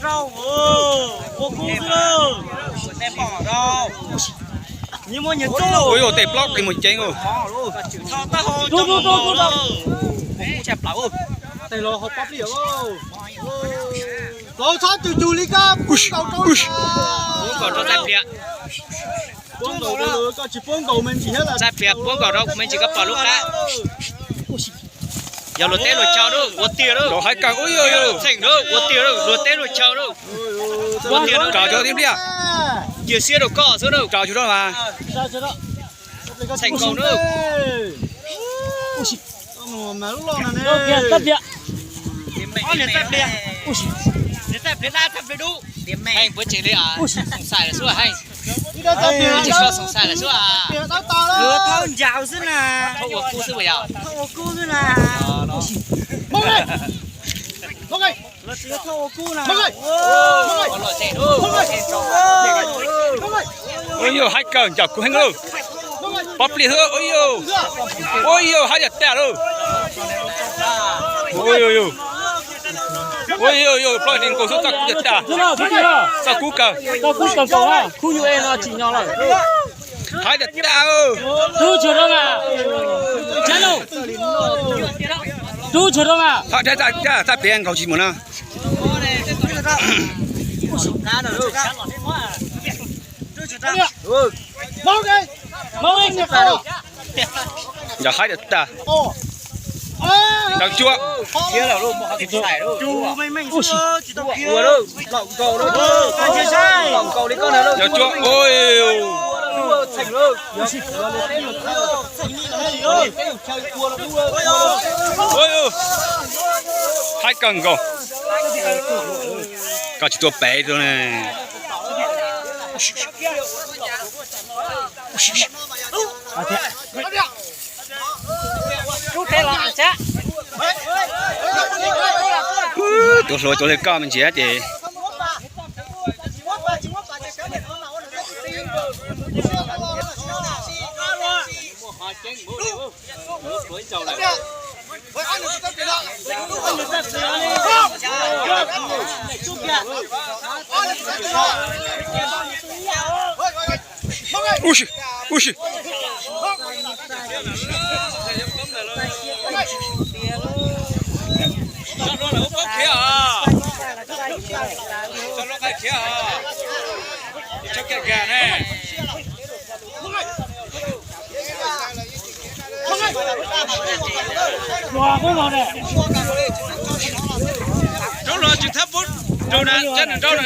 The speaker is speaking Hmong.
Ua kub xwb. Ua yog tej plaub plis mus ceev. Tej los hauv pob plis. Plaub txhob cug cug li koj. Puab nkaus rau txaij pliag. Puab nkaus rau koj tsis puab nkaus me ntsis thiab. Txaij pliag puab nkaus rau me ntsis koj pom lub qab. Yog luag teb luag chaw lawm ua tiag lawm. Haib kawg ub yog yog. Txheem lawm ua tiag lawm, luag teb luag chaw lawm. Ua tiag lawm. Raws cov tib pliag. Cia siab rau koj xwb lawm. Raws cov rau mas. Txheem nkaus lawm. Heej puab tseem li, heej tsis tshua xoom xais lawm xwb. Thauj ncaus xwb na. Thauj ua kub xwb puas yog? Ua yog haib kawg ncaus kub heev lawm. Pob plis xwb ua yog. Ua yog haib tiag tiag lawm. Ua yog yog. Ua yog yog plaub plis nkaus xwb txaj kub tiag tiag. Txaj kub kawg. Txaj kub kawg nkaus na. Kub yus es no tsim nyog lawm. Haib tiag tiag. Rub tsuag rau mas. Rub tsuag rau mas. Txaj pliag nkaus tsis mus na. Yog haib tiag tiag. Yog cuab. Yog cuab. Haib kawg nkaus. Koj tsis tuaj pem rau ne. Tuaj hluas tuaj li koj me ntsis ces. Ub si, ub si. Rau los tsis thab pub rau na, rau na.